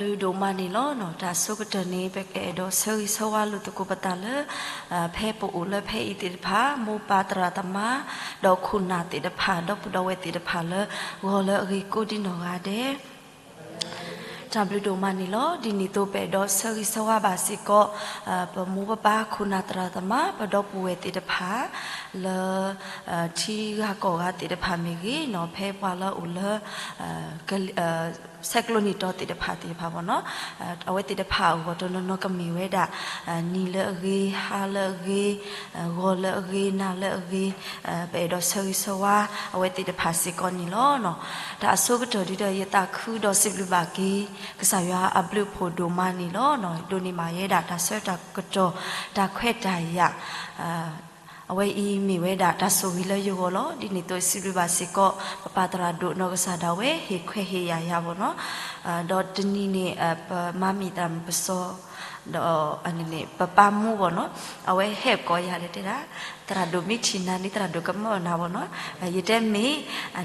တၢ်ဘျုးဒိၣ်မးန့ၣ်လီၤ. တၢ်အဆိကတၢၢ်န့ၣ် ပအဲၣ်ဒိးဆၢဂ့ၤဆၢဝါလိာ်သကိးပသးလၢ ဖဲပအိၣ်လၢဖဲအံၤသ့ၣ်တဖၣ် မိၢ်ပၢ်သရၣ်သမါ ဒီးခိၣ်နၢ်သ့ၣ်တဖၣ် ဒီပုၢ်ဒီဝဲၢ်သ့ၣ်တဖၣ်လၢ ဂီၤလၢအဂ့ၤကိးဒံနီၢ်ဂၤဒဲး တၢ်ဘျုးဒိၣ်မးန့ၣ်လီၤ. ဒ်န့ၣ်အသိးပအဲၣ်ဒိးဆၢဂ့ၤဆၢဝါဘၣ်စ့ၢ်ကီး ပမိၢ်ပပၢ် ခိၣ်နၢ်သရၣ်သမါ ပဒီပုၢ်ဝဲၢ်သ့ၣ်တဖၣ် လၢ ထံဂၤကီၢ်ဂၤသ့ၣ်တဖၣ်မ့ၢ်ဂ့ၤနီၤ ဖဲပှၤလၢအအိၣ်လၢ ဆဲးကျိးနံၣ်တီၤသ့ၣ်တဖၣ်သ့ၣ်တဖၣ်ဘၣ်နီၤ အဝဲသ့ၣ်တဖၣ်အဂီၢ်တနီၤနီၤကမ့ၢ်ဝဲဒၣ် နံၤလၢအဂ့ၤ ဟါလၢအဂ့ၤ ဂီၤလၢအဂ့ၤ နၤလၢအဂ့ၤ ပအဲၣ်ဒိးဆၢဂ့ၤဆၢဝါ အဝဲသ့ၣ်တဖၣ်စ့ၢ်ကီးန့ၣ်လီၤ. တၢ်အဆိကတၢၢ်ဒ်ဒီးယသးခုဒီးစံးဘျုးဘၣ်က့ၤ ကစၢ်ယွၤအဘျုးအဖှိၣ်ဒိၣ်မးန့ၣ်လီၤ. ဒိးန့ၢ်ဘၣ်ယဲဒၣ်တၢ်ဆၢတၢ်ကတီၢ် တၢ်ခွဲးတၢ်ယာ် အဝဲအံၤမ့ၢ်ဝဲဒၣ်တၢ်ဆိၣ်ဂ့ၤလၢယဂီၢ်လီၤ. ဒ်န့ၣ်အသိးစံးဘျုးဘၣ်စ့ၢ်ကီး ပပၢ်သရၣ်ဒိၣ်နီၢ်ကစၢ်ဒၣ်ဝဲ ဟ့ၣ်ခွဲးဟ့ၣ်ယာ်ယၤဘၣ်နီၤ ဒီးတနံၤန့ၣ် ပမၤမံၤသရၣ်မုၣ်ပစီ ဒီးန့ၣ် ပပၢ်မူဘၣ်နီၤ အဝဲဟဲကိးယၤဒီးတဲဒၣ် သရၣ်ဒိၣ်မ့ၢ်ထံၣ်နၤန့ၣ် သရၣ်ဒိၣ်ကမၢနၤဘၣ်နီၤ ယတဲမ့ၢ်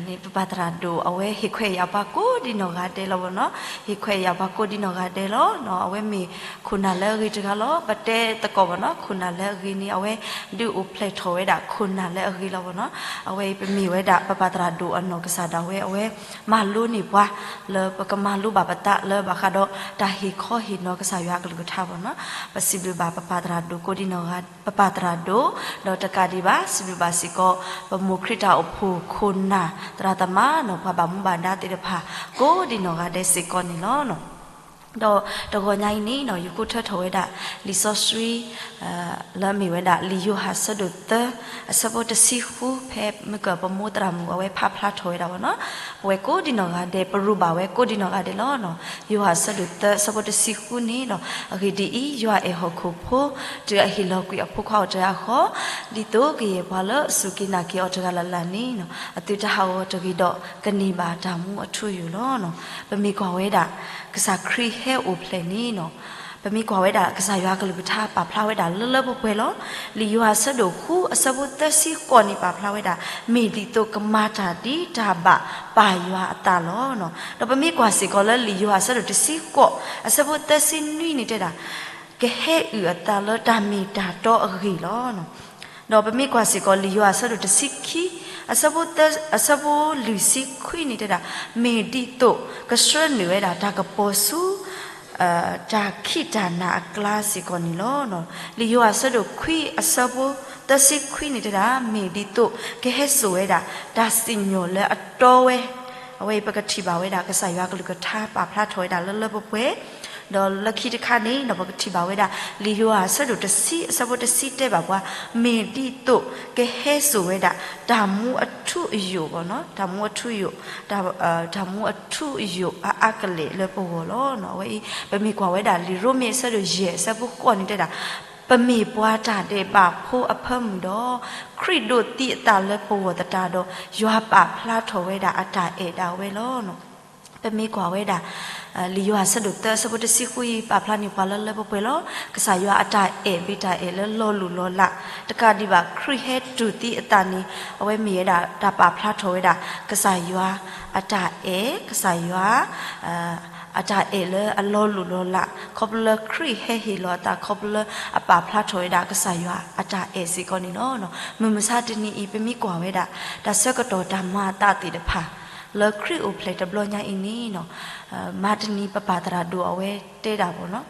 န့ၣ် ပပၢ်သရၣ်ဒိၣ် အဝဲဟ့ၣ်ခွဲးယာ်ပှၤကိးဒံနီၢ်ဂၤဒဲးလီၤဘၣ်နီၤ ဟ့ၣ်ခွဲးယာ်ပှၤကိးဒံနီၢ်ဂၤဒဲးလီၤ. အဝဲမ့ၢ်ခိၣ်နၢ်လၢအဂ့ၤတဂၤလီၤ ပတဲသကိးဘၣ်နီၤ ခိၣ်နၢ်လၢအဂ့ၤန့ၣ် အဝဲဒုးအိၣ်ဖျဲၣ်ထီၣ်ဝဲဒၣ်ခိၣ်နၢ်လၢအဂ့ၤလီၤဘၣ်နီၤ အဝဲအံၤပမ့ၢ်ဝဲဒၣ် ပပၢ်သရၣ်ဒိၣ်အနီၢ်ကစၢ်ဒၣ်ဝဲ အဝဲမၤလိန့ၢ်ပှၤ လၢပကမၤလိဘၣ်ပသးလၢဘၣ်ဃးဒီးတၢ်ဟ့ၣ်ခီဟ့ၣ်နီၤကစၢ်ယွၤအကလုၢ်ကထါဘၣ်နီၤ ပစံးဘျုးဘၣ်ပပၢ်သရၣ်ဒိၣ်ကိးဒံနီၢ်ဂၤ ပပၢ်သရၣ်ဒိၣ် ဒီးတကးဒံးဘၣ် စံးဘျုးဘၣ်စ့ၢ်ကီး ပမိၢ်ခရံာ်တၢ်အိၣ်ဖှိၣ်ခိၣ်နၢ် သရၣ်သမါနီၤ ပှၤဘၣ်မူဘၣ်ဒါသ့ၣ်တဖၣ် ကိးဒံနီၢ်ဂၤဒဲးစ့ၢ်ကီးန့ၣ်လီၤ. ဒီးတဂီၤညါအံၤန့ၣ်နီၤ ယဃုထၢထီၣ်ဝဲဒၣ် လံာ်စီဆှံ လၢအမ့ၢ်ဝဲဒၣ် လံာ်ယိၤဟၣ်အဆၢဒိၣ်သၢ အဆၢဖိတဆံဃု ဖဲမုၢ်ကၢၢ်ပမိၢ်သရၣ်မုၣ်အဝဲဖးဖျါထီၣ်ဝဲဒၣ်ဘၣ်နီၤ ပဝဲကိးဒံနီၢ်ဂၤဒဲး ပရူးဘၣ်ဝဲကိးဒံနီၢ်ဂၤဒဲးလီၤနီၤ ယိၤဟၣ်အဆၢဒိၣ်သၢ အဆၢဖိတဆံဃုန့ၣ်နီၤ အဂ့ၢ်ဒ်အံၤ, ယွၤအဲၣ်ဟီၣ်ခိၣ်ဖိ တုၤအဟ့ၣ်လီၤကွံာ်အဖိခွါအီၤတဂၤဃီ, ဒ်သိးကယဲၢ်ပှၤလၢအစူၢ်က့ၤနာ်က့ၤအီၤတဂၤလၢ်လၢ်န့ၣ်, အသုတဟးဂီၤတဂ့ၤဒီး ကန့ၢ်ဘၣ်တၢ်မူအထူအယိာ်လီၤ. ပမ့ၢ်ကွၢ်ဝဲဒၣ် ကစၢ်ခရံာ်ဟဲအိၣ်ဖျဲၣ်န့ၣ်နီၤ, ပမ့ၢ်ကွၢ်ဝဲဒၣ်ကစၢ်ယွၤကလုၢ်ကထါပာ်ဖျါဝဲဒၣ်လၢလၢပှဲၤပှဲၤလီၤ. လံာ်ယိၤဟၣ်အဆၢဒိၣ်ဃု အဆၢဖိသၢဆံဃိးန့ၣ်ပာ်ဖျါဝဲဒၣ် မ့ၢ်ဒ်သိးကမၤတၢ်ဒ်တၢ်ဘၣ်ပၢ်ယွၤအသးလီၤ. ဒီးပမ့ၢ်ကွၢ်စ့ၢ်ကီးလၢလံာ်ယိၤဟၣ်အဆၢဒိၣ်တဆံဃိး အဆၢဖိသၢဆံနွံန့ၣ်တဲဒၣ် ကဟဲအုၣ်အသးလၢတၢ်မ့ၢ်တၢ်တီအဂ့ၢ်လီၤ. ဒီးပမ့ၢ်ကွၢ်စ့ၢ်ကီးလံာ်ယိၤဟၣ်အဆၢဒိၣ်တဆံခံ အဆၢဖိသၢ အဆၢဖိလွံၢ်ဆံခွံန့ၣ်တဲဒၣ် မ့ၢ်ဒ်သိးကဆှၢနုာ်ဝဲဒၣ်တၢ်ကပီၤဆူ တၢ်ခံးတၢ်နၤအကျါစ့ၢ်ကီးန့ၣ်လီၤ. လံာ်ယိၤဟၣ်အဆၢဒိၣ်ခွံအဆၢဖိသၢဆံခွံန့ၣ်တဲဒၣ် မ့ၢ်ဒ်သိးကဟဲစိာ်ဝဲဒၣ်တၢ်စံၣ်ညီၣ်လၢအတီဝဲ အဝဲအံၤပကထံၣ်ဘၣ်ဝဲဒၣ်ကစၢ်ယွၤကလုၢ်ကထါပာ်ဖျါထီၣ်ဝဲဒၣ်လၢလၢပှဲၤပှဲၤ ဒီးလၢခံတခါန့ၣ် ပကထံၣ်ဘၣ်ဝဲဒၣ် လံာ်ယိၤဟၣ်အဆၢဒိၣ်တဆံအဆၢဖိတဆံတဲဘၣ်ပှၤ မ့ၢ်ဒ်သိးကဟဲစိာ်ဝဲဒၣ် တၢ်မူအထူအယိာ်ဘၣ်နီၤ, တၢ်မူအထူအယိာ်, တၢ်မူအထူအယိာ်အါအါကလဲာ်လၢပဂီၢ်လီၤ. အဝဲအံၤ ပမ့ၢ်ကွၢ်ဝဲဒၣ်လံာ်ရိမ့ၤအဆၢဒိၣ်ယဲၢ်အဆၢဖိဃိးန့ၣ်တဲဒၣ် ပမ့ၢ်ပှၤတၢ်ဒဲးဘးဖိအဖၢမုၢ်ဒီး ခရံာ်ဒိးသံအသးလၢပဂီၢ်သတးဒီး ယွၤပာ်ဖျါထီၣ်ဝဲဒၣ်အတၢ်အဲၣ်ဒၣ်ဝဲလီၤ. ပမ့ၢ်ကွၢ်ဝဲဒၣ် လံာ်ယိၤဟၣ်အဆၢဒိၣ်သၢအဆၢဖိတဆံဃုအံၤ ပာ်ဖျါန့ၢ်ပှၤလၢလၢပှဲၤပှဲၤလီၤ. ကစၢ်ယွၤအတၢ်အဲၣ်မ့ၢ်တၢ်အဲၣ်လၢလီၤလိၢ်လီၤလး, တကးဒံးဘၣ် ခရံာ်ဟဲတူၢ်သံအသးန့ၣ် အဝဲမ့ၢ်ဝဲဒၣ်တၢ်ပာ်ဖျါထီၣ်ဝဲဒၣ် ကစၢ်ယွၤအတၢ်အဲၣ်, ကစၢ်ယွၤ အတၢ်အဲၣ်လၢအလီၤလိၢ်လီၤလး ခီဖျိလၢခရံာ်ဟဲဟ့ၣ်လီၤအသး ခီဖျိလၢအပာ်ဖျါထီၣ်ဝဲဒၣ်ကစၢ်ယွၤအတၢ်အဲၣ်စ့ၢ်ကီးန့ၣ်လီၤ. မုၢ်မဆါတနံၤအံၤ ပမ့ၢ်ကွၢ်ဝဲဒၣ် တၢ်ဆၢကတီၢ်တၢ်မၤအသးသ့ၣ်တဖၣ် လၢခရံာ်အိၣ်ဖျဲၣ်တဘျီညါအံၤန့ၣ် မၤတနံၤပပၢ်သရၣ်ဒိၣ်အဝဲတဲဒၣ်ဘၣ်နီၤ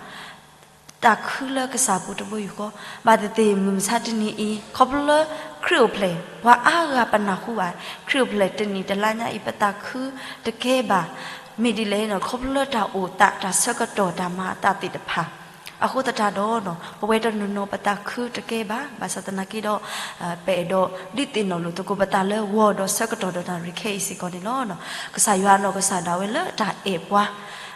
သးခုလၢကစၢ်ပူၤတဘိယူၢ်ဃီ, ဘၣ်သ့ၣ်သ့ၣ်မုၢ်မဆါတနံၤအံၤ ခီဖျိလၢခရံာ်အိၣ်ဖျဲၣ် ပှၤအါဂၤပနၢ်ဟူဘၣ် ခရံာ်အိၣ်ဖျဲၣ်တနံၣ်တလါညါအံၤ ပသးခုတကဲဘၣ်, မ့ၢ်ဒ်လဲၣ်န့ၣ် ခီဖျိလၢတၢ်အိၣ်သး တၢ်ဆၢကတီၢ်တၢ်မၤအသးသ့ၣ်တဖၣ် အဃိသတးဒီး ပဝဲတနီၤနီၤပသးခုတကဲဘၣ်, ဘၣ်ဆၣ်သနာ်က့ဒီး ပအဲၣ်ဒိးဒုးသ့ၣ်နီၣ်လိာ်သကိးပသးလၢဂီၤဒီးဆၢကတီၢ်ဒီးနၣ်ရံၣ်ခဲအံၤစ့ၢ်ကီးန့ၣ်လီၤ. ကစၢ်ယွၤအနီၢ်ကစၢ်ဒၣ်ဝဲလၢတၢ်အဲၣ်ပှၤ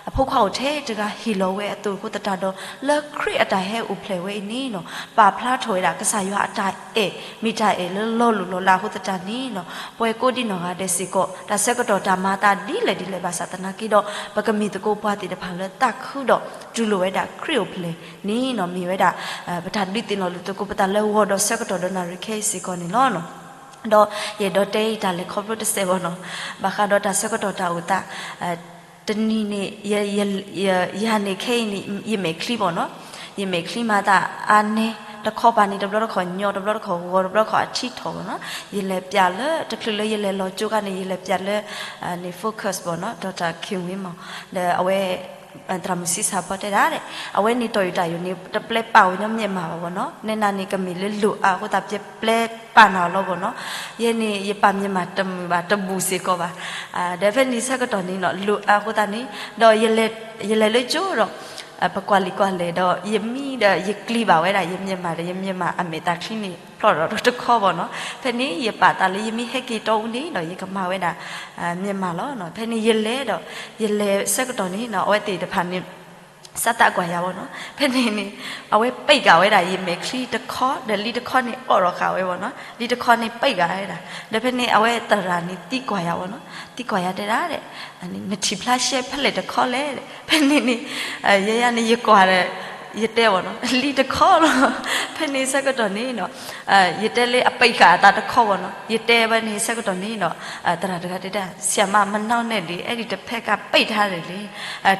အဖိခွါအိၣ်ထဲတဂၤဟ့ၣ်လီၤဝဲအသိးအဃိသတးဒီး လၢခရံာ်အတၢ်ဟဲအိၣ်ဖျဲၣ်ဝဲအံၤန့ၣ် ပာ်ဖျါထီၣ်ဝဲဒၣ်ကစၢ်ယွၤအတၢ်အဲၣ် မ့ၢ်တၢ်အဲၣ်လၢလီၤလိၢ်လီၤလးအဃိသတးန့ၣ် ပဝဲကိးဒံနီၢ်ဂၤဒဲးစ့ၢ်ကီး တၢ်ဆၢကတီၢ်တၢ်မၤအသးဒ်လဲၣ်ဒ်လဲၣ်ဘၣ်ဆၣ်သနာ်က့ဒီး ပကမ့ၢ်သကိးပှၤသ့ၣ်တဖၣ်လၢသးခုဒီးတူၢ်လိာ်ဝဲဒၣ်ခရံာ်အိၣ်ဖျဲၣ်န့ၣ် မ့ၢ်ဝဲဒၣ် ပတၢ်ဒုးသ့ၣ်နီၣ်လိာ်သကိးပသးလၢဂီၤဒီးဆၢကတီၢ်ဒီးနၣ်ရံၣ်ခဲအံၤစ့ၢ်ကီးန့ၣ်လီၤ. ဒီးယအဲၣ်ဒိးတဲအံၤတၢ်လဲၤခီဖျိတစဲးဘၣ်နီၤ, ဘၣ်ဃးဒီးတၢ်ဆၢကတီၢ်တၢ်အိၣ်သး တနံၤန့ၣ် ယၤန့ၣ်ခဲအံၤန့ၣ် ယမဲာ်ချံဘၣ်နီၤ, ယမဲာ်ချံမၤတၢ်အါန့ၢ် တခီပၤန့ၣ် တဘျီတခီၣ်ညီ တဘျီတခီၣ်ဂီၤ တဘျီတခီၣ်အထံထီၣ်ဘၣ်နီၤ, ယလဲၤပျးလၢ တချုးလၢယလဲၤလီၤကၠိခါန့ၣ် ယလဲၤပျးလၢ န့ၣ် focus ဘၣ်နီၤ ဒီးတၢ်ခံဝံၤမး ဒီးအဝဲ သရၣ်မုၣ်ဆံဆၣ်ဖီတဲဒၣ် အဝဲန့ၣ်တီၢ်ယူၤတၢ်ယူၤန့ၣ် တပျဲပာ်ဝဲညီမျက်မှောင်ဘၣ်နီၤ, နဲနၤန့ၣ် ကမ့ၢ်လၢ လိၣ်အါအဃိသတး ပျဲပာ်နၤလီၤဘၣ်နီၤ, ယဲန့ၣ် ယပာ်မျက်မှောင်တမုာ်ဘၣ် တဘူၣ်စ့ၢ်ကီးဘၣ်, ဒီးဖဲန့ၣ်ဆၢကတီၢ်န့ၣ်နီၤ လိၣ်အါအဃိသတးန့ၣ် ဒီး ယလဲၤလၢကၠိဒီး ပကွၢ်လံာ်ကွၢ်လဲၢ်ဒီး ယမံဒီး ယကျံၤဘၣ်ဝဲဒၣ် ယမျက်မှောင်ဒီး ယမျက်မှောင်အမဲာ်တၢ်ချံန့ၣ် ဖျီၣ်ဒီးတခီဘၣ်နီၤ, ဖဲန့ၣ် ယပာ်သးလၢယမ့ၢ်ဟဲက့ၤတီအူန့ၣ်ဒီး ယကမၤဝဲဒၣ် မျက်မှောင်လီၤနီၤ, ဖဲန့ၣ်ယလဲၤဒီး ယလဲၤဆၢကတီၢ်န့ၣ်နီၤ အဝဲသ့ၣ်တဖၣ်န့ၣ် စးသးကွၢ်ယၤဘၣ်နီၤ, ဖဲန့ၣ်န့ၣ် အဝဲပံာ်ဃာ်ဝဲဒၣ် ယမဲာ်ချံတခီ ဒီးလံတခီန့ၣ် အိးထီၣ်ဃာ်ဝဲဘၣ်နီၤ, လံတခီန့ၣ် ပံာ်ဃာ်ဝဲဒၣ်, ဒီးဖဲန့ၣ် အဝဲသရၣ်န့ၣ် သံကွၢ်ယၤဘၣ်နီၤ, သံကွၢ်ယၤတဲဒၣ် နထံၣ်ဖျါရှဲဖဲလဲၣ်တခီလဲၣ်, ဖဲန့ၣ်န့ၣ် ယဲယၤန့ၣ် ယကွၢ်ဒီး ယတဲဘၣ်နီၤ လံတခီလီၤ, ဖဲန့ၣ်ဆၢကတီၢ်န့ၣ်နီၤ ယတဲလၢအပံာ်ဃာ်အသးတခီဘၣ်နီၤ, ယတဲဝဲန့ၣ်ဆၢကတီၢ်န့ၣ်နီၤ သရၣ်တဂၤတဲဒၣ် ဆံးမး မနီၣ်နဲၣ်ဒံး အဲၣ်ဒံးတဖဲကပံာ်ထါန့ၣ်လံ,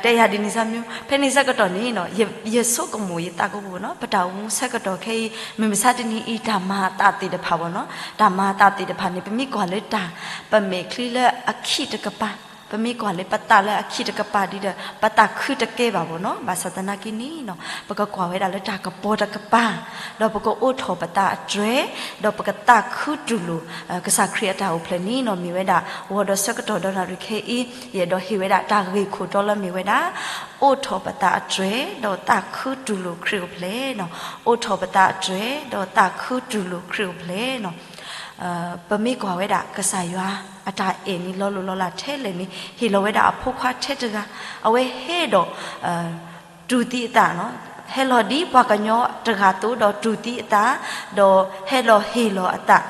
တဲယၤဒ်န့ၣ်စၢ်မံၤ ဖဲန့ၣ်ဆၢကတီၢ်န့ၣ်နီၤ ယဆိကမိၣ်ယသးကပူၤဘၣ်နီၤ, ပတၢ်အိၣ်မူဆၢကတီၢ်ခဲအံၤ မုၢ်မဆါတနံၤအံၤ တၢ်မၤအသးသ့ၣ်တဖၣ်ဘၣ်နီၤ, တၢ်မၤအသးသ့ၣ်တဖၣ်န့ၣ် ပမ့ၢ်ကွၢ်လၢတၢ် ပမဲာ်ချံလၢအခံးတကပၤ, ပမ့ၢ်ကွၢ်လၢပသးလၢအခံးတကပၤဒ်ဒီး ပသးခုတကဲဘၣ်ဘၣ်နီၤ, ဘၣ်ဆၣ်သနာ်က့န့ၣ်နီၤ ပကကွၢ်ဝဲဒၣ်လၢတၢ်ကပီၤတကပၤ, ဒီးပကအိးထီၣ်ပသးအတြဲၤ, ဒီးပကသးခုတူၢ်လိာ် ကစၢ်ခရံာ်အတၢ်အိၣ်ဖျဲၣ်န့ၣ်နီၤ မ့ၢ်ဝဲဒၣ် ဂီၤဒီးဆၢကတီၢ်ဒီးနၣ်ရံၣ်ခဲအံၤ ယအဲၣ်ဒိးဟ့ၣ်ဝဲဒၣ်တၢ်ဂ့ၢ်ခိၣ်တီလၢမ့ၢ်ဝဲဒၣ် အိးထီၣ်ပသးအတြဲၤ ဒီးသးခုတူၢ်လိာ်ခရံာ်အိၣ်ဖျဲၣ်နီၤ, အိးထီၣ်ပသးအတြဲၤ ဒီးသးခုတူၢ်လိာ်ခရံာ်အိၣ်ဖျဲၣ်နီၤ ပမ့ၢ်ကွၢ်ဝဲဒၣ် ကစၢ်ယွၤအတၢ်အဲၣ်န့ၣ် လီၤလိၢ်လီၤလးထဲလဲၣ်န့ၣ် ဟ့ၣ်လီၤဝဲဒၣ်အဖိခွါထဲတဂၤ, အဝဲဟဲဒီး တူၢ်သံအသး, ဟဲလီၤဒ်ပှၤကညီတဂၤအသိးဒီးတူၢ်သံအသး, ဒီးဟဲလီၤဟ့ၣ်လီၤအသး,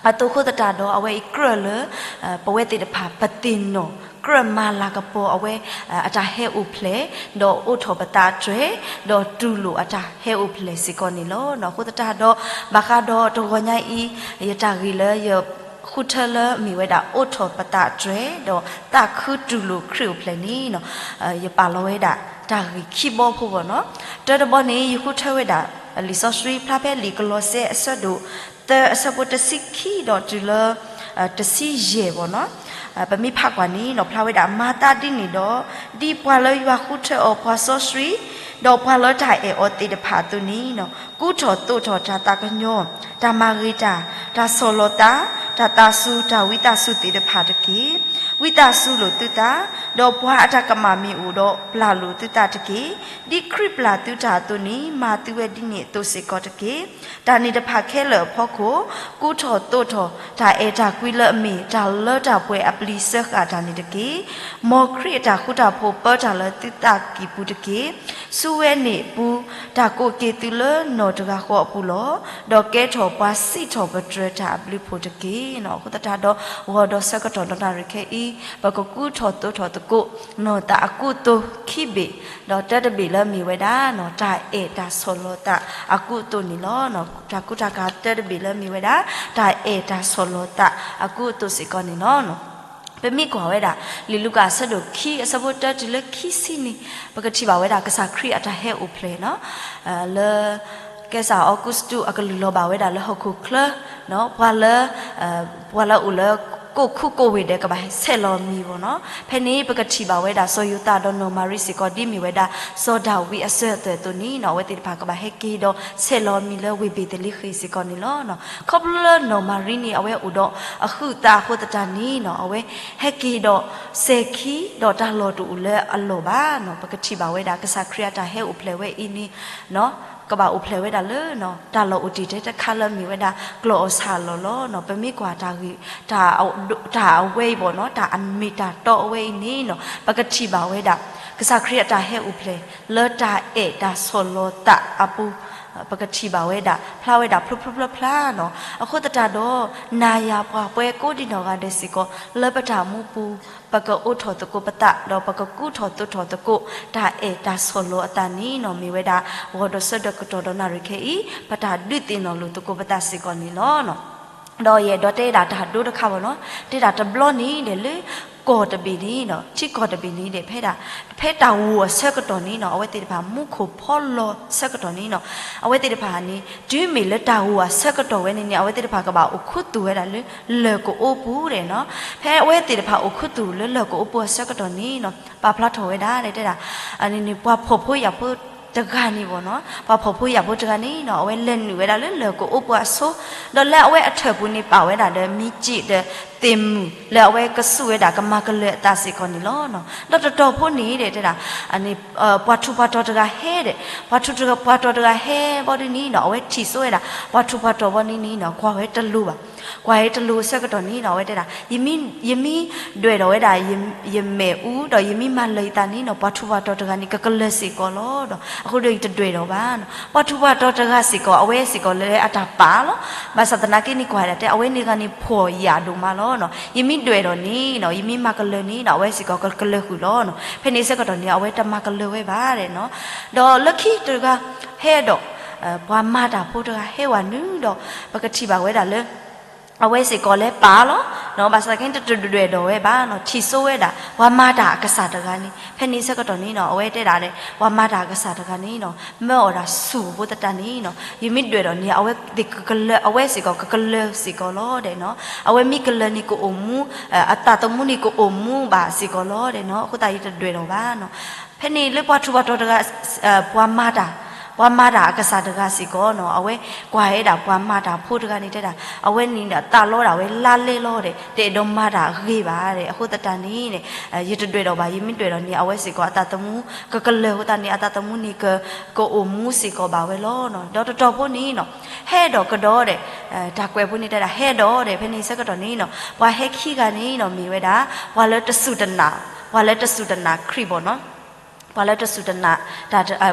အသိးအဃိသတးဒီး အဝဲအံၤကြၢးလၢ ပဝဲသ့ၣ်တဖၣ်ပသ့ၣ်နီၣ် ကြၢးမၤလၤကပီၤအဝဲ အတၢ်ဟဲအိၣ်ဖျဲၣ်, ဒီးအိးထီၣ်ပသးအတြဲၤ, ဒီးတူၢ်လိာ်အတၢ်ဟဲအိၣ်ဖျဲၣ်စ့ၢ်ကီးန့ၣ်လီၤ. အဃိသတးဒီး ဘၣ်ဃးဒီးတဂီၤညါအံၤ ယတၢ်ဂ့ၢ်လၢယဃုထၢလၢမ့ၢ်ဝဲဒၣ် အိးထီၣ်ပသးအတြဲၤ ဒီးသးခုတူၢ်လိာ်ခရံာ်အိၣ်ဖျဲၣ်န့ၣ် ယပာ်လီၤဝဲဒၣ်တၢ်ဂ့ၢ်ခံဘီဖိဘၣ်နီၤ. တၢတဘီန့ၣ် ယဃုထၢဝဲဒၣ် လံာ်စီဆှံဖျါဖဲလံာ်ကလီးစဲအဆၢဒိၣ်သၢ အဆၢဖိတဆံခံဒီးတုၤလၢ တဆံယဲၢ်ဘၣ်နီၤ. ပမ့ၢ်ဖးကွၢ်န့ၣ်နီၤ ဖျါဝဲဒၣ် မၤသးဒ်န့ၣ်ဒီး ဒ်ပှၤလၢယွၤဃုထၢအီၤပှၤစီဆှံ ဒီးပှၤလၢတၢ်အဲၣ်အီၤသ့ၣ်တဖၣ်အသိးန့ၣ်နီၤ ကူထီၣ်သိးထီၣ်တၢ်သးကညီၤ, တၢ်မၤဂ့ၤတၢ်, တၢ်ဆီၣ်လီၤသး, တၢ်သးစူၤ, တၢ်ဝံသးစူၤသ့ၣ်တဖၣ်တက့ၢ်. ဝံသးစူၤလိာ်သုသး, ဒီးပှၤအတၢ်ကမၣ်မ့ၢ်အိၣ်ဒီးပျၢ်လိာ်သုသးတက့ၢ်. ဒ်ခရံာ်ပျၢ်သုတၢ်အသိးန့ၣ် မၤသုဝဲဒ်န့ၣ်အသိးစ့ၢ်ကီးတက့ၢ်. တၢ်န့ၣ်တဖၣ်ခဲလၢာ်အဖီခိၣ် ကူထီၣ်သိးထီၣ် တၢ်အဲၣ်တၢ်ကွံလၢအမ့ၢ် တၢ်လၢတၢ်ပှဲၤအပျံၤစၢဃာ်တၢ်န့ၣ်တက့ၢ်. မ်ခရံာ်အတၢ်ဃူတၢ်ဖိးပၢတၢ်လၢသုသးကံၢ်ပူၤတက့ၢ်. ဆူဝဲန့ၣ်အပူၤ တၢ်ကိးက့ၤသုလၢနီၢ်တဂၤဃီအပူၤလီၤ. ဒီးကဲထီၣ်ပှၤစံးထီၣ်ပတြၢၤတၢ်အဘျုးအဖှိၣ်တက့ၢ်နီၤ. အဃိသတးဒီး ဂီၤဒီးဆၢကတီၢ်ဒီးနၣ်ရံၣ်ခဲအံၤ ပကကူထီၣ်သိးထီၣ်သကိး နီၢ်သးအကူအသိးခံဘ့ၣ်, ဒီးတၢတဘ့ၣ်လၢမ့ၢ်ဝဲဒၣ်နီၤ တၢ်အဲၣ်တၢ်ဆီၣ်လီၤသးအကူအသိးန့ၣ်လီၤ. တၢ်ကူတၢ်ကၤတၢတဘ့ၣ်လၢမ့ၢ်ဝဲဒၣ် တၢ်အဲၣ်တၢ်ဆီၣ်လီၤသးအကူအသိးစ့ၢ်ကီးန့ၣ်လီၤ. ပမ့ၢ်ကွၢ်ဝဲဒၣ် လံာ်လူၤကၣ်အဆၢဒိၣ်ခံ အဆၢဖိတၢတုၤလၢခံဆံန့ၣ် ပကထံၣ်ဘၣ်ဝဲဒၣ်ကစၢ်ခရံာ်အတၢ်ဟဲအိၣ်ဖျဲၣ်နီၤ လၢ ကဲစၢ်အီကူစတူးအကလုၢ်လီၤဘၣ်ဝဲဒၣ်လၢဟီၣ်ခိၣ်ချၢ ပှၤလၢ ပှၤလၢအိၣ်လၢ ကိၣ်ခူကိၣ်ဝ့ၢ်ဒဲးကဘၣ်ဆဲးလီၤမံၤဘၣ်နီၤ. ဖဲန့ၣ်ပကထံၣ်ဘၣ်ဝဲဒၣ်စီၤယိၤသးဒီးနီၢ်မၤရံစ့ၢ်ကီး ဒ်မ့ၢ်ဝဲဒၣ် စီၤဒၤဝံးအစၢၤအသွဲၣ်အသိးန့ၣ်နီၤ အဝဲသ့ၣ်တဖၣ်ကဘၣ်ဟဲက့ၤဒီးဆဲးလီၤမံၤလၢဝ့ၢ်ဘ့းသလ့ဃ့ၣ်စ့ၢ်ကီးန့ၣ်လီၤ. ခီဖျိလၢနီၢ်မၤရံန့ၣ် အဝဲအိၣ်ဒီးအဟုးအသးအဃိသတးန့ၣ်နီၤ အဝဲဟဲက့ၤဒီးစဲၤခံ ဒီးတၢ်လီၢ်တအိၣ်လၢအလီၢ်ဘၣ်နီၤ. ပကထံၣ်ဘၣ်ဝဲဒၣ် ကစၢ်ခရံာ်အတၢ်ဟဲအိၣ်ဖျဲၣ်ဝဲအံၤန့ၣ် ကဘၣ်အိၣ်ဖျဲၣ်ဝဲဒၣ်လၢ တၢ်လီၢ်အိၣ်တ့ၢ်တဲတခါလၢမ့ၢ်ဝဲဒၣ် ကျီၢ်အီၣ်ဆၣ်အလီၢ်လီၤ. ပမ့ၢ်ကွၢ်တၢ်ဂ့ၢ် တၢ်အဝဲအံၤဘၣ်နီၤ တၢ်အမ့ၢ်တၢ်တီအဝဲအံၤန့ၣ်နီၤ ပကထံၣ်ဘၣ်ဝဲဒၣ် ကစၢ်ခရံာ်အတၢ်ဟဲအိၣ်ဖျဲၣ် လၢတၢ်အဲၣ်တၢ်ဆီၣ်လီၤသးအပူၤ ပကထံၣ်ဘၣ်ဝဲဒၣ် ဖျါဝဲဒၣ်ဖျိဖျိဖျါဖျါနီၤ. အဃိသတးဒီး နၤယၤပှၤပှဲၤကိးဒံနီၢ်ဂၤဒဲးစ့ၢ်ကီး လၢပတၢ်မူပူၤ ပကအိးထီၣ်သကိးပသး ဒီးပကကူထီၣ်သိးထီၣ်သကိး တၢ်အဲၣ်တၢ်ဆီၣ်လီၤအသးန့ၣ်နီၤ မ့ၢ်ဝဲဒၣ် ဂီၤဒီးဆၢဒီးကတီၢ်ဒီးနၣ်ရံၣ်ခဲအံၤ ပတၢ်ဒုးသ့ၣ်နီၣ်လိာ်သကိးပသးစ့ၢ်ကီးန့ၣ်လီၤ. ဒီးယအဲၣ်ဒိးတဲဒၣ်တၢ်ဒိတခါဘၣ်နီၤ, တဲဒၣ်တဘျီန့ၣ်ဒီး လၢကီၢ်တဘ့ၣ်န့ၣ်ဒီး ထံကီၢ်တဘ့ၣ်န့ၣ်ဒီး ဖဲဒၣ် ဖဲတၢ်ဂိၢ်အဆၢကတီၢ်န့ၣ်နီၤ အဝဲသ့ၣ်တဖၣ် မူခိၣ်ဖီလီၤဆၢကတီၢ်န့ၣ်နီၤ, အဝဲသ့ၣ်တဖၣ်န့ၣ် တုၤမ့ၢ်လၢတၢ်ဂိၢ်အဆၢကတီၢ်ဝဲန့ၣ်န့ၣ် အဝဲသ့ၣ်တဖၣ်ကဘၣ်အိၣ်ခူသူၣ်ဝဲဒၣ်လၢ လၢၢ်ကအိပူၤဒဲးနီၤ. ဖဲအဝဲသ့ၣ်တဖၣ်အိၣ်ခူသူၣ်လၢလၢၢ်ကအိပူၤအဆၢကတီၢ်န့ၣ်နီၤ ပာ်ဖျါထီၣ်ဝဲဒၣ်တဲဒၣ် အန့ၣ်န့ၣ် ပှၤဖှီၣ်ဖိယာ်ဖိတဂၤန့ၣ်ဘၣ်နီၤ, ပှၤဖှီၣ်ဖိယာ်ဖိတဂၤန့ၣ်နီၤ အဝဲလဲၤနုာ်ဝဲဒၣ်လၢလၢၢ်ကအိပူၤအဆိ, ဒီးလၢအဝဲအထၢၣ်ပူၤန့ၣ် ပာ်ဝဲဒၣ်ဒီးမံစံးဒီးသ့ၣ်မုၢ် လၢအဝဲကစူၢ်ဝဲဒၣ်ကမၤကလၢၤအသးစ့ၢ်ကီးန့ၣ်လီၤ. ဒီးတတီၢ်ဖိန့ၣ်ဒီးတဲဒၣ် ပှၤထူးပှၤတီၤတဂၤဟဲဒီး ပှၤထူးပှၤတီၤတဂၤဟဲဘီဒ်န့ၣ်နီၤ အဝဲထံၣ်ဆိဝဲဒၣ် ပှၤထူးပှၤတီၤဘီန့ၣ်န့ၣ်နီၤ ကွၢ်ဝဲတလိၤဘၣ်, ကွၢ်ဝဲတလိၤဆၢကတီၢ်န့ၣ်နီၤ အဝဲတဲဒၣ် ယမ့ၢ်ဒွဲၣ်ဒီးဝဲဒၣ် ယမဲာ်အူ ဒီးယမ့ၢ်မၤလၢၤယသးန့ၣ်နီၤ ပှၤထူးပှၤတီၤတဂၤန့ၣ် ကကလၢၤစ့ၢ်ကီးလီၤဒီး အဃိဒီးယတဒွဲၣ်ဒီးဘၣ်နီၤ. ပှၤထူးပှၤတီၤတဂၤစ့ၢ်ကီး အဝဲစ့ၢ်ကီးလၢအတၢ်ပာ်လီၤ. ဘၣ်ဆၣ်သနာ်က့န့ၣ်ကွၢ်ဒၣ်တဲ အဝဲန့ၣ်တဂၤန့ၣ် ဖှီၣ်ယာ်ဒိၣ်မးလီၤနီၤ. ယမ့ၢ်ဒွဲၣ်ဒီးန့ၣ်နီၤ ယမ့ၢ်မၤကလၢၤန့ၣ်နီၤ အဝဲစ့ၢ်ကီးကကလၢၤဃုာ်လီၤနီၤ. ဖဲန့ၣ်ဆၢကတီၢ်န့ၣ် အဝဲတမၤကလၢၤဝဲဘၣ်ဒဲးနီၤ. ဒီးလၢခံတဂၤဟဲဒီး ပှၤမၤတၢ်ဖိတဂၤဟဲဝဲနုာ်ဒီး ပကထံၣ်ဘၣ်ဝဲဒၣ်လၢ အဝဲစ့ၢ်ကီးလၢပာ်လီၤ. ဘၣ်ဆၣ်သနာ်က့န့ၣ် တဒွဲၣ်ဒီးဝဲဘၣ်နီၤ ထံၣ်ဆိဝဲဒၣ် ပှၤမၤတၢ်အကစၢ်တဂၤန့ၣ် ဖဲန့ၣ်ဆၢကတီၢ်န့ၣ်နီၤ အဝဲတဲဒၣ် ပှၤမၤတၢ်အကစၢ်တဂၤန့ၣ်နီၤ မၢအီၣ်ဒၣ်ဆူၣ်အဃိသတးန့ၣ်နီၤ ယမ့ၢ်ဒွဲၣ်ဒီးန့ၣ် အဝဲသ့ၣ်ကကလၢၤ အဝဲစ့ၢ်ကီးကကလၢၤစ့ၢ်ကီးလီၤဒဲးနီၤ. အဝဲမ့ၢ်ကလၢၤန့ၣ်ကအိၣ်မူ အသးသမူန့ၣ်ကအိၣ်မူဘၣ်စ့ၢ်ကီးလီၤဒဲးနီၤ. အဃိသတးယတဒွဲၣ်ဒီးဘၣ်နီၤ. ဖဲန့ၣ်လၢပှၤထူးပှၤတီၤတဂၤ ပှၤမၤတၢ် ပှၤမၤတၢ်အကစၢ်တဂၤစ့ၢ်ကီးနီၤ အဝဲကွၢ်ဝဲဒၣ်ပှၤမၤတၢ်ဖိတဂၤန့ၣ်တဲဒၣ် အဝဲန့ၣ်သးလီဒၣ်ဝဲလါလဲလီၤဒဲး တအဲၣ်ဒိးမၤတၢ်အဂ့ၤဘၣ်ဒဲး အဃိသတးန့ၣ် ယတဒွဲၣ်ဒီးဘၣ် ယမ့ၢ်ဒွဲၣ်ဒီးန့ၣ် အဝဲစ့ၢ်ကီးအသးသမူ ကကလၢၤအဃိသတးန့ၣ် အသးသမူန့ၣ် ကအိၣ်မူစ့ၢ်ကီးဘၣ်ဝဲလီၤနီၤ. ဒီးတတီၢ်ဖိန့ၣ်နီၤ ဟဲဒီးကဒီးဒဲး တၢ်ကွဲးဖိန့ၣ်တဲဒၣ် ဟဲဒီးဒဲး ဖဲန့ၣ်ဆၢကတီၢ်န့ၣ်နီၤ ပှၤဟဲခံဂၤန့ၣ်နီၤ မ့ၢ်ဝဲဒၣ် ပှၤလၢတစူၢ်တနာ် ပှၤလၢတစူၢ်တနာ်ခရံာ်ဘၣ်နီၤ ပှၤလၢတစူၢ်တနာ်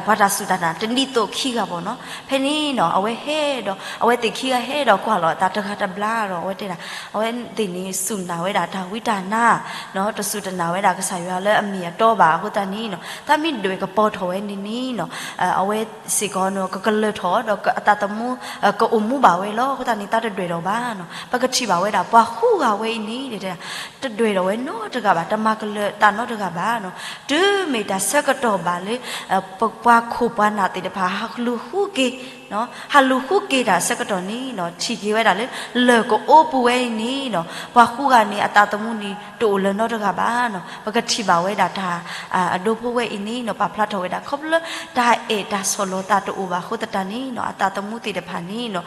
ပှၤတၢ်စူၢ်တၢ်နာ်တနံၣ်သိးခံဂၤဘၣ်နီၤ. ဖဲန့ၣ်နီၤ အဝဲဟဲဒီး အဝဲသ့ၣ်ခံဂၤဟဲဒီးကွၢ်လီၤအသးတဂၤတဘျါဒီး အဝဲတဲဒၣ် အဝဲသ့ၣ်န့ၣ်စူၢ်နာ်ဝဲဒၣ်တၢ်ဝံတၢ်နါ တစူၢ်တနာ်ဝဲဒၣ်ကစၢ်ယွၤလၢအမ့ၢ်အတီဘၣ်အဃိသတးန့ၣ်နီၤ သးမ့ၢ်ဒွဲၣ်ကပီၤထီၣ်ဝဲန့ၣ်န့ၣ်နီၤ အဝဲစ့ၢ်ကီးနီၤ ကကလၢၤထီၣ်ဒီးအသးသမူ ကအိၣ်မူဘၣ်ဝဲလီၤ. အဃိသတးန့ၣ် သးတဒွဲၣ်ဒီးဘၣ်နီၤ. ပကထံၣ်ဘၣ်ဝဲဒၣ် ပှၤဃုဂၤဝဲအံၤန့ၣ် တဒွဲၣ်ဒီးဝဲနီတဂၤဘၣ် တမၤကလၢၤသးနီတဂၤဘၣ်နီၤ. တုၤမ့ၢ်တၢ်ဆၢကတီၢ်ဘၣ်လၢ ပှၤခိၣ်ပှၤနၢ်သ့ၣ်တဖၣ် ဟးလူၤဃုက့ၤ ဟးလူၤဃုက့ၤတၢ်ဆၢကတီၢ်န့ၣ်နီၤ ထံၣ်က့ၤဝဲဒၣ်လၢ လၢၢ်ကအိပူၤဝဲအံၤန့ၣ်နီၤ ပှၤဃုဂၤန့ၣ် အသးသမူန့ၣ် တအိၣ်လၢၤနီတဂၤဘၣ်နီၤ. ပကထံၣ်ဘၣ်ဝဲဒၣ်တၢ် အဒိဖိဝဲအံၤန့ၣ်နီၤ ပာ်ဖျါထီၣ်ဝဲဒၣ် ခီဖျိလၢတၢ်အဲၣ်တၢ်ဆီၣ်လီၤသးတအိၣ်ဘၣ်အဃိသတးန့ၣ်နီၤ အသးသမူသ့ၣ်တဖၣ်န့ၣ်နီၤ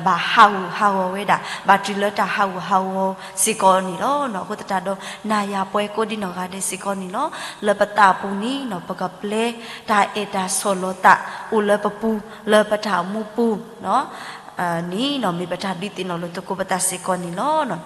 ဘၣ်ဟးဂူာ်ဟးဂီၤဝဲဒၣ် ဘၣ်တုၤလၢတၢ်ဟးဂူာ်ဟးဂီၤစ့ၢ်ကီးန့ၣ်လီၤ. အဃိသတးဒီး နၤယၤပှၤကိးဒံနီၢ်ဂၤဒဲးစ့ၢ်ကီးန့ၣ်လီၤ. လၢပသးပူၤန့ၣ်နီၤ ပကပျဲ တၢ်အဲၣ်တၢ်ဆီၣ်လီၤသး အိၣ်လၢပပူၤ လၢပတၢ်အိၣ်မူပူၤ န့ၣ်နီၤ မ့ၢ်ပတၢ်ဒုးသ့ၣ်နီၣ်လိာ်သကိးပသးစ့ၢ်ကီးန့ၣ်လီၤ.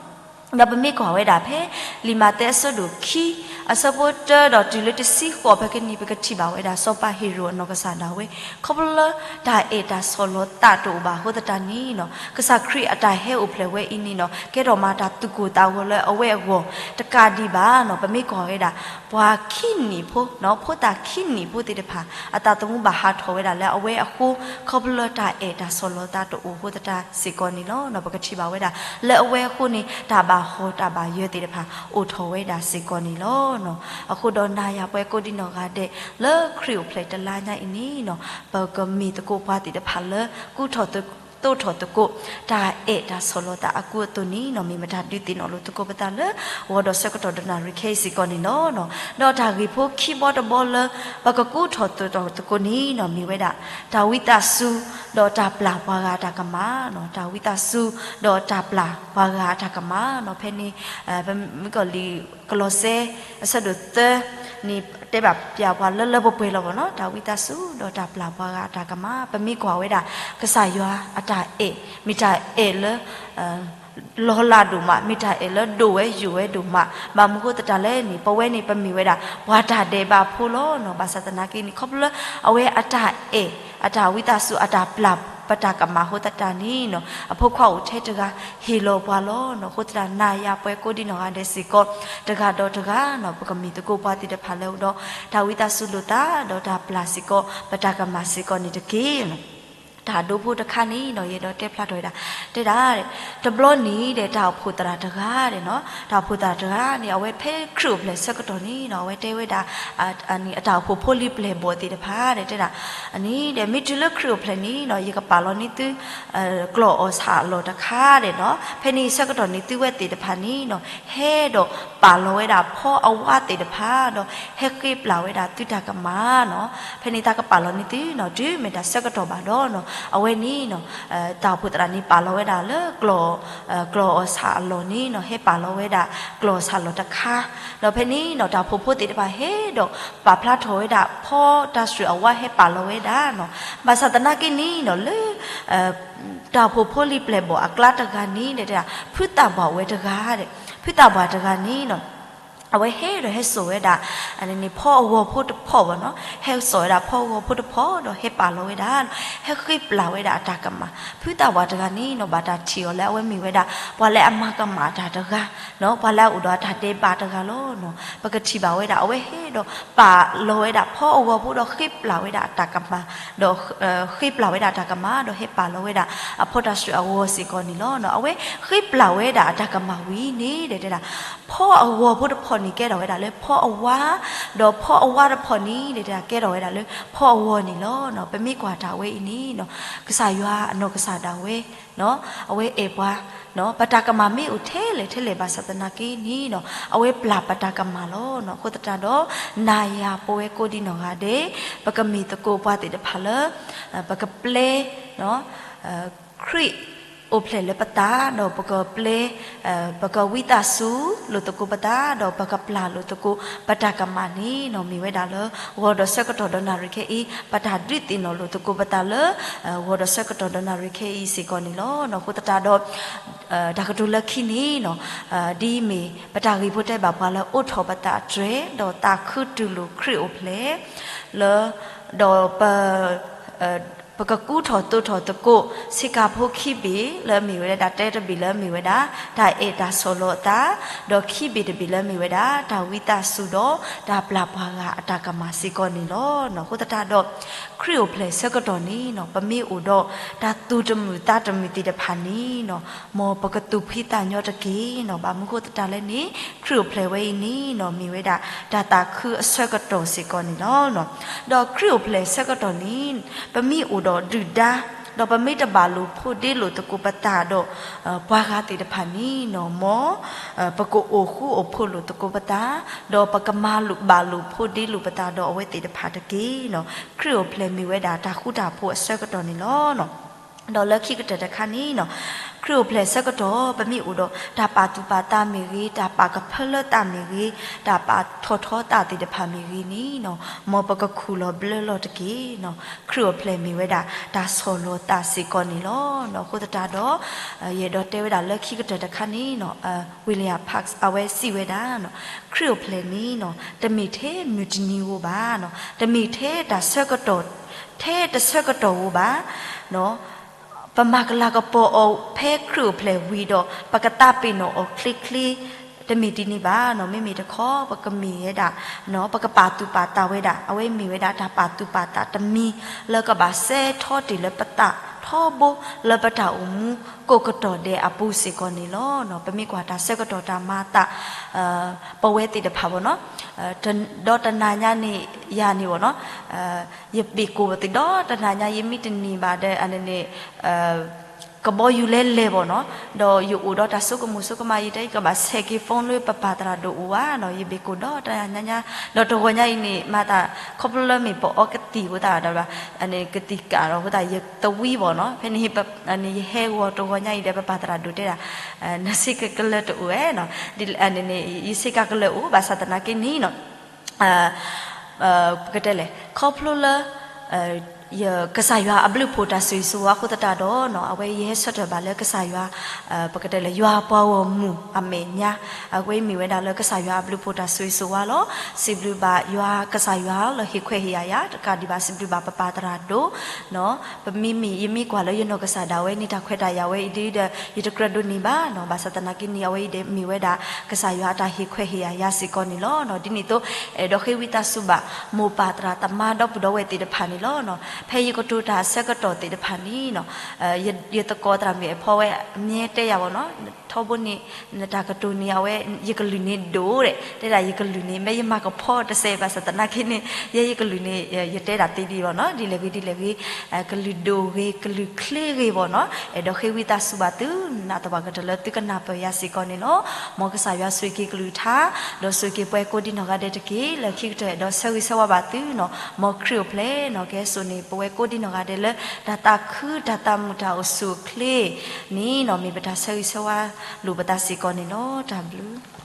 ဒီးပမ့ၢ်ကွၢ်ဝဲဒၣ်ဖဲ လံာ်မးသဲအဆၢဒိၣ်ခံ အဆၢဖိတၢဒီးတုၤလၢတဆံဃိးဖဲကနံၣ် ပကထံၣ်ဘၣ်ဝဲဒၣ် စီၤပၤဟ့ၤရိာ်အနီၢ်ကစၢ်ဒၣ်ဝဲ ခီဖျိလၢတၢ်အဲၣ်တၢ်ဆီၣ်လီၤသးတအိၣ်ဘၣ်အဃိသတးန့ၣ်နီၤ ကစၢ်ခရံာ်အတၢ်ဟဲအိၣ်ဖျဲၣ်ဝဲအံၤန့ၣ်နီၤ ကဲထီၣ်မးတၢ်သူၣ်ကိၢ်သးဂီၤလၢအဝဲအဂီၢ် တကးဒံးဘၣ်နီၤ ပမ့ၢ်ကွၢ်ဝဲဒၣ် ပှၤခံနံၣ်ဖိ ဖိသၣ်ခံနံၣ်ဖိသ့ၣ်တဖၣ် အသးသမူဘၣ်ဟးထီၣ်ဝဲဒၣ်လၢအဝဲအဃိ ခီဖျိလၢတၢ်အဲၣ်တၢ်ဆီၣ်လီၤသးတအိၣ်အဃိသတးစ့ၢ်ကီးန့ၣ်လီၤ. ပကထံၣ်ဘၣ်ဝဲဒၣ် လၢအဝဲအဃိန့ၣ် တၢ်ဘၣ်ဟီၣ်တၢ်ဘၣ်ယၢၤသ့ၣ်တဖၣ် အိၣ်ထီၣ်ဝဲဒၣ်စ့ၢ်ကီးန့ၣ်လီၤ. အဃိဒီးနၤယၤပှၤကိးဒံနီၢ်ဂၤဒဲး လၢခရံာ်အိၣ်ဖျဲၣ်တလါညါအံၤန့ၣ်နီၤ ပကမ့ၢ်သကိးပှၤသ့ၣ်တဖၣ်လၢ ကူထီၣ်သိးထီၣ်သကိး တၢ်အဲၣ်တၢ်ဆီၣ်လီၤသးအကူအသိးန့ၣ်နီၤ မ့ၢ်ပတၢ်ဒုးသ့ၣ်နီၣ်လိာ်သကိးပသးလၢ ဂီၤဒီးဆၢကတီၢ်တနၣ်ရံၣ်ခဲအံၤစ့ၢ်ကီးန့ၣ်လီၤ. ဒီးတၢ်ဂ့ၢ်ဖိခံဘီတဘီလၢ ပကကူထီၣ်သိးထီၣ်သကိးန့ၣ်နီၤ မ့ၢ်ဝဲဒၣ် တၢ်ဝံသးစူၤ ဒီးတၢ်ပျၢ်ပှၤဂၤအတၢ်ကမၣ်နီၤ တၢ်ဝံသးစူၤ ဒီးတၢ်ပျၢ်ပှၤဂၤအတၢ်ကမၣ်နီၤ ဖဲန့ၣ် ပမ့ၢ်ကီၢ်လံာ်ကလီးစဲ အဆၢဒိၣ်သၢန့ၣ် တဲဘၣ်ပျၢ်ပှၤလၢလၢပှဲၤပှဲၤလီၤဘၣ်နီၤ တၢ်ဝံသးစူၤ ဒီးတၢ်ပျၢ်ပှၤဂၤအတၢ်ကမၣ် ပမ့ၢ်ကွၢ်ဝဲဒၣ် ကစၢ်ယွၤအတၢ်အဲၣ် မ့ၢ်တၢ်အဲၣ်လၢ လီၤလးဒိၣ်မး မ့ၢ်တၢ်အဲၣ်လၢဒိၣ်ဝဲယိာ်ဝဲဒိၣ်မး ဘၣ်မနုၤဃိသတးလဲၣ်န့ၣ် ပဝဲန့ၣ် ပမ့ၢ်ဝဲဒၣ် ပှၤတၢ်ဒဲးဘးဖိလီၤနီၤ ဘၣ်ဆၣ်သနာ်က့န့ၣ် ခီဖျိလၢအဝဲအတၢ်အဲၣ် အတၢ်ဝံသးစူၤ အတၢ်ပျၢ်ပတၢ်ကမၣ်အဃိသတးန့ၣ်နီၤ အဖိခွါအိၣ်ထဲတဂၤ ဟ့ၣ်လီၤပှၤလီၤနီၤ အဃိသတး နၤယၤပှၤကိးဒံနီၢ်ဂၤဒဲးစ့ၢ်ကီး တဂၤဒီးတဂၤနီၤ ပကမ့ၢ်သကိးပှၤသ့ၣ်တဖၣ်လၢအအိၣ်ဒီး တၢ်ဝံသးစူၤလိာ်သး ဒီးတၢ်ပျၢ်စ့ၢ်ကီး ပတၢ်ကမၣ်စ့ၢ်ကီးန့ၣ်တက့ၢ်နီၤ. တၢ်ဒိဖိတခါန့ၣ်နီၤ ယအဲၣ်ဒိးတဲဖျါထီၣ်ဝဲဒၣ် တဲဒၣ် တဘျီန့ၣ်ဒီး တၢ်အိၣ်ဖှိၣ်သရၣ်တဂၤဒီးနီၤ တၢ်အိၣ်ဖှိၣ်သရၣ်တဂၤန့ၣ် အဝဲဖဲခရံာ်အိၣ်ဖျဲၣ်ဆၢကတီၢ်န့ၣ်နီၤ အဝဲတဲဝဲဒၣ် အတၢ်အိၣ်ဖှိၣ်ဖိလံၤပျဲၢ်ဘီၣ်သ့ၣ်တဖၣ်ဒီး တဲဒၣ် န့ၣ်ဒီး မ့ၢ်တုၤလၢခရံာ်အိၣ်ဖျဲၣ်န့ၣ်နီၤ ယကပာ်လီၤန့ၢ်သု ကျီၢ်အီၣ်ဆၣ်အလီၢ်တခါဒီးနီၤ ဖဲန့ၣ်ဆၢကတီၢ်န့ၣ် သုဝဲသ့ၣ်တဖၣ်န့ၣ်နီၤ ဟဲဒီးပာ်လီၤဝဲဒၣ်ဖီအဝါသ့ၣ်တဖၣ်ဒီး ဟဲဃ့ပျၢ်ဝဲဒၣ်သုတၢ်ကမၣ်နီၤ ဖဲန့ၣ်တၢ်ကပာ်လီၤန့ၢ်သုနီၤ တုၤမ့ၢ်တၢ်ဆၢကတီၢ်ဘၣ်ဒီးနီၤ အဝဲန့ၣ်နီၤ တၢ်အိၣ်ဖှိၣ်သရၣ်န့ၣ် ပာ်လီၤဝဲဒၣ်လၢ ကျီၢ်အီၣ်ဆၣ်အလီၢ်န့ၣ်နီၤ ဟဲပာ်လီၤဝဲဒၣ်ကျီၢ်အီၣ်ဆၣ်အလီၢ်တခါ ဒီးဖဲန့ၣ်နီၤ တၢ်အိၣ်ဖှိၣ်ဖိသ့ၣ်တဖၣ်ဟဲဒီး ပာ်ဖျါထီၣ်ဝဲဒၣ် ဖီတၢ်စူၢ်အဝါဟဲပာ်လီၤဝဲဒၣ်နီၤ ဘၣ်ဆၣ်သနာ်က့န့ၣ်နီၤ လၢ တၢ်အိၣ်ဖှိၣ်ဖိလံၤပျဲၢ်ဘီၣ်အကျါတဂၤန့ၣ်ဒီး ဖုသၣ်ဘၣ်ဝဲတဂၤဒီး ဖုသၣ်ဘၣ်တဂၤန့ၣ်နီၤ အဝဲဟဲဒီးဟဲစိာ်ဝဲဒၣ် န့ၣ် ဖီအဂီၤဖိတဖီဘၣ်နီၤ ဟဲစိာ်ဝဲဒၣ်ဖီအဂီၤဖိတဖီဒီးဟဲပာ်လီၤဝဲဒၣ် ဟဲဃ့ပျၢ်ဝဲဒၣ်အတၢ်ကမၣ် ဖုသၣ်ဘၣ်တဂၤန့ၣ်နီၤ ဘၣ်တၢ်ထံၣ်အီၤလၢအဝဲမ့ၢ်ဝဲဒၣ် ပှၤလၢအမၤကမၣ်တၢ်တဂၤ ပှၤလၢအအိၣ်ဒီးအတၢ်ဒဲးဘးတဂၤလီၤနီၤ ပကထံၣ်ဘၣ်ဝဲဒၣ် အဝဲဟဲဒီးပာ်လီၤဝဲဒၣ်ဖီအဂီၤဖိဒီးဃ့ပျၢ်ဝဲဒၣ်အတၢ်ကမၣ် ဒီး ဃ့ပျၢ်ဝဲဒၣ်အတၢ်ကမၣ် ဒီးဟဲပာ်လီၤဝဲဒၣ်အဖီတၢ်စူၢ်အဂီၤစ့ၢ်ကီးန့ၣ်လီၤ. အဝဲဃ့ပျၢ်ဝဲဒၣ်အတၢ်ကမၣ်ဝံၤန့ၣ် တဲဒၣ် ဖီအဂီၤဖိတဖီန့ၣ်ကဲထီၣ်ဝဲဒၣ်လၢဖီအဝါ, ဒီးဖီအဝါတဖီန့ၣ် တဲဒၣ်ကဲထီၣ်ဝဲဒၣ်လၢဖီအဂီၤန့ၣ်လီၤ. ပမ့ၢ်ကွၢ်တၢ်ဝဲအံၤန့ၣ် ကစၢ်ယွၤအနီၢ်ကစၢ်ဒၣ်ဝဲ အဝဲအဲၣ်ပှၤ ပတၢ်ကမၣ်မ့ၢ်အိၣ်ထဲလဲၣ်ထဲလဲၣ်ဘၣ်ဆၣ်သနာ်က့န့ၣ် အဝဲပျၢ်ပတၢ်ကမၣ်လီၤ. အဃိသတးဒီး နၤယၤပဝဲကိးဒံနီၢ်ဂၤဒဲး ပကမ့ၢ်သကိးပှၤသ့ၣ်တဖၣ်လၢ ပကပျဲ ခရံာ်အိၣ်ဖျဲၣ်လၢပသး ဒီးပကပျဲ ပကဝံသးစူၤလိာ်သကိးပသး ဒီးပကပျၢ်လိာ်သကိးပတၢ်ကမၣ်န့ၣ် မ့ၢ်ဝဲဒၣ်လၢ ဂီၤဒီးဆၢကတီၢ်ဒီးနၣ်ရံၣ်ခဲအံၤ ပတၢ်ဒုးသ့ၣ်နီၣ်လိာ်သကိးပသးလၢ ဂီၤဒီးဆၢကတီၢ်ဒီးနၣ်ရံၣ်ခဲအံၤစ့ၢ်ကီးန့ၣ်လီၤ. အဃိသတးဒီး တၢ်ကတိၤလၢခံန့ၣ် ဒ်အမ့ၢ်ပတၢ်ဂ့ၢ်ဖိတဲဘၣ်ပှၤလၢအိးထီၣ်ပသးအတြဲၤ ဒီးသးခုတူၢ်လိာ်ခရံာ်အိၣ်ဖျဲၣ် လၢ ဒီးပ ပကကူထီၣ်သိးထီၣ်သကိး ဆ့ကၤဖိခံဘ့ၣ်လၢအမ့ၢ်ဝဲဒၣ် တၢ်တဲတဘ့ၣ်လၢအမ့ၢ်ဝဲဒၣ် တၢ်အဲၣ်တၢ်ဆီၣ်လီၤအသး, ဒီးခံဘ့ၣ်တဘ့ၣ်လၢအမ့ၢ်ဝဲဒၣ် တၢ်ဝံသးစူၤဒီးတၢ်ပျၢ်ပှၤဂၤအတၢ်ကမၣ်စ့ၢ်ကီးန့ၣ်လီၤ. အဃိသတးဒီး ခရံာ်အိၣ်ဖျဲၣ်ဆၢကတီၢ်န့ၣ် ပမ့ၢ်အိၣ်ဒီးတၢ်သူၣ်တမုာ်သးတမုာ်သ့ၣ်တဖၣ်န့ၣ် မ်ပကသူၣ်ဖှံသးညီတက့ၢ်နီၤ. ဘၣ်မနုၤဃိသတးလဲၣ်န့ၣ် ခရံာ်အိၣ်ဖျဲၣ်ဝဲအံၤန့ၣ်နီၤ မ့ၢ်ဝဲဒၣ် တၢ်သးခုအဆၢကတီၢ်စ့ၢ်ကီးန့ၣ်လီၤ. ဒီးခရံာ်အိၣ်ဖျဲၣ်ဆၢကတီၢ်န့ၣ် ပမ့ၢ်အိၣ်ဒီးဒုၣ်ဒါ ဒီးပမ့ၢ်တဘၣ်လိာ်ဖိးဒ့လိာ်သကိးပသးဒီး ပှၤဂၤသ့ၣ်တဖၣ်န့ၣ်နီၤ မ်ပကအိၣ်ဃူအိၣ်ဖိးလိာ်သကိးပသး ဒီးပကမၤလိာ်ဘၣ်လိာ်ဖိးဒ့လိာ်ပသးဒီးအဝဲသ့ၣ်တဖၣ်တက့ၢ်နီၤ. ခရံာ်အိၣ်ဖျဲၣ်မ့ၢ်ဝဲဒၣ်တၢ်ဃူတၢ်ဖိးအဆၢကတီၢ်န့ၣ်လီၤ. ဒီးလၢခံကတၢၢ်တခါန့ၣ်နီၤ ခရံာ်အိၣ်ဖျဲၣ်ဆၢကတီၢ် ပမ့ၢ်အိၣ်ဒီးတၢ်ပာ်သူၣ်ပာ်သးမ့ၢ်ဂ့ၤ, တၢ်ပာ်ကဖၢလၢသးမ့ၢ်ဂ့ၤ, တၢ်ပာ်ထီၣ်ထီသးသ့ၣ်တဖၣ်မ့ၢ်ဂ့ၤန့ၣ်နီၤ မ်ပကခူၣ်လီၤဘျၢလီၤတက့ၢ်နီၤ. ခရံာ်အိၣ်ဖျဲၣ်မ့ၢ်ဝဲဒၣ်တၢ်ဆီၣ်လီၤသးစ့ၢ်ကီးန့ၣ်လီၤ. အဃိသတးဒီး ယအဲၣ်ဒိးတဲဝဲဒၣ်လၢခံကတၢၢ်တခါန့ၣ်နီၤ William Parks အဝဲစံးဝဲဒၣ် ခရံာ်အိၣ်ဖျဲၣ်န့ၣ်နီၤ တမ့ၢ်ထဲမုၢ်တနံၤဧိၤဘၣ်, တမ့ၢ်ထဲတၢ်ဆၢကတီၢ် ထဲတဆၢကတီၢ်ဧိၤဘၣ် ပမၤကလၤကပီၤအီၤဖဲခရံာ်အိၣ်ဖျဲၣ်ဝံၤဒီး ပကသးပ့ၤနီၣ်အီၤချ့ချ့ တမ့ၢ်ဒ်န့ၣ်ဘၣ်နီၤ. မ့မ့ၢ်တခီ ပကမ့ၢ်ဝဲဒၣ် ပကပာ်သူၣ်ပာ်သးဝဲဒၣ် အဝဲမ့ၢ်ဝဲဒၣ်တၢ်ပာ်သူၣ်ပာ်သးတမံၤ လၢကဘၣ်စဲထီတ့ၢ်လၢပသးထီဘိ လၢပတၢ်အိၣ်မူကိးကတီၢ်ဒဲးအပူၤစ့ၢ်ကီးန့ၣ်လီၤ. ပမ့ၢ်ကွၢ်တၢ်ဆၢကတီၢ်တၢ်မၤသး ပဝဲသ့ၣ်တဖၣ်ဘၣ်နီၤ ဒီးတနၤညါန့ၣ်ယၤန့ၣ်ဘၣ်နီၤ ယဘ့ၣ်ကိၣ်သ့ၣ်ဒီးတနၤညါ ယမ့ၢ်တန့ၢ်ဘၣ်ဒီး အန့ၣ်န့ၣ် ကဘီယူၤလဲလဲၣ်ဘၣ်နီၤ ဒီးယအိၣ်ဒီးတၢ်ဆိကမိၣ်ဆိကမး ယတဲယကဘၣ်ဆဲးက့ၤ phone လၢပပၢ်သရၣ်ဒိၣ်အိၣ်ဧါနီၤ ယဘ့ၣ်ကိၣ်ဒီးတနၤညါ ဒီးတဂီၤညါအံၤန့ၣ် မၤသး ခီဖျိလၢမ့ၢ်ပအီကသံၣ်အဃိသတးဒီး အန့ၣ်ကသံၣ်ကးဒီးအဃိသတး ယသဝံဘၣ်နီၤ ဖဲန့ၣ် ယဟဲဂီၤတဂီၤညါအံၤဒီး ပပၢ်သရၣ်ဒိၣ်တဲဒၣ် နဆ့ကၤကလၢာ်တအိၣ်ဧါနီၤ ဒ်န့ၣ်န့ၣ် ယဆ့ကၤကလၢာ်အိၣ် ဘၣ်ဆၣ်သနာ်က့န့ၣ်နီၤ ပကတဲလဲၣ် ခီဖျိလၢ ကစၢ်ယွၤအဘျုးအဖှိၣ်တၢ်ဆိၣ်ဂ့ၤဆိၣ်ဝါအဃိသတးဒီးနီၤ အဝဲယဟဲဆၢထၢၣ်ဘၣ်လၢကစၢ်ယွၤ ပကတဲလဲၣ် ယွၤပှၤဂီၢ်မုၢ်အမဲာ်ညါ အဝဲမ့ၢ်ဝဲဒၣ်လၢကစၢ်ယွၤအဘျုးအဖှိၣ်တၢ်ဆိၣ်ဂ့ၤဆိၣ်ဝါလီၤ. စံးဘျုးဘၣ်ယွၤကစၢ်ယွၤလၢဟ့ၣ်ခွဲးဟ့ၣ်ယာ်ယၤ တကးဒံးဘၣ်စံးဘျုးဘၣ်ပပၢ်သရၣ်ဒိၣ် ပမ့မ့ၢ် ယမ့ၢ်ကွၢ်လၢယနီၢ်ကစၢ်ဒၣ်ဝဲန့ၣ် တၢ်ခွဲးတၢ်ယာ်ဝဲအံၤဒ်ဒီး ယတကြၢးဒိးန့ၢ်ဘၣ်နီၤ ဘၣ်ဆၣ်သနာ်က့န့ၣ် အဝဲအံၤဒီးမ့ၢ်ဝဲဒၣ် ကစၢ်ယွၤအတၢ်ဟ့ၣ်ခွဲးဟ့ၣ်ယာ်ယၤစ့ၢ်ကီးန့ၣ်လီၤ. ဒ်န့ၣ်အသိး အဲၣ်ဒိးဃ့ဝံသးစူၤဘၣ် မိၢ်ပၢ်သရၣ်သမါဒီပုၢ်ဒီဝဲၢ်သ့ၣ်တဖၣ်န့ၣ်လီၤ. ဖဲယကတိၤတၢ်အဆၢကတီၢ်သ့ၣ်တဖၣ်န့ၣ်, ယသကိးသရၣ်မုၣ်အဲၣ်ဖီဝဲအမြဲတဲယၤဘၣ်နီၤ, ထီဘိန့ၣ် နတၢ်ကတိၤန့ၣ် အဝဲ ယကလုၢ်န့ၣ်ဒိၣ်ဒဲး, တဲဒၣ်ယကလုၢ်န့ၣ် မ့ၢ်ယမၤကဖီတစဲးဘၣ်ဆၣ်သနာ်က့န့ၣ် ယဲယကလုၢ်န့ၣ် ယတဲဒၣ်သ့ဒံးဘၣ်နီၤ, ဒ်လဲၣ်ဂ့ၤဒ်လဲၣ်ဂ့ၤ ကလုၢ်ဒိၣ်ဂ့ၤ ကလုၢ်ချ့ဂ့ၤဘၣ်နီၤ, အဲၣ်ဒိးဃ့ဝံသးစူၤဘၣ်သု နာ်သပှၢ်ကတၢၢ်လၢသုကနၢ်ပၢၢ်ယၤစ့ၢ်ကီးန့ၣ်လီၤ. မ်ကစၢ်ယွၤဆိၣ်ဂ့ၤက့ၤကလုၢ်ကထါ, ဒီးဆိၣ်ဂ့ၤက့ၤပဝဲကိးဒံနီၢ်ဂၤဒဲးတက့ၢ်. လၢခံကတၢၢ်အဲၣ်ဒိးဆၢဂ့ၤဆၢဝါဘၣ်သုနီၤ, မ်ခရံာ်အိၣ်ဖျဲၣ်နီၤ, ကဲစိာ်န့ၢ်ပဝဲကိးဒံနီၢ်ဂၤဒဲးလၢ တၢ်သးခု တၢ်သးမုာ် တၢ်အိၣ်ဆူၣ်အိၣ်ချ့န့ၣ်နီၤ, မ့ၢ်ပတၢ်ဆၢဂ့ၤဆၢဝါလိာ်ပသးစ့ၢ်ကီးန့ၣ်လီၤ. တၢ်ဘျုး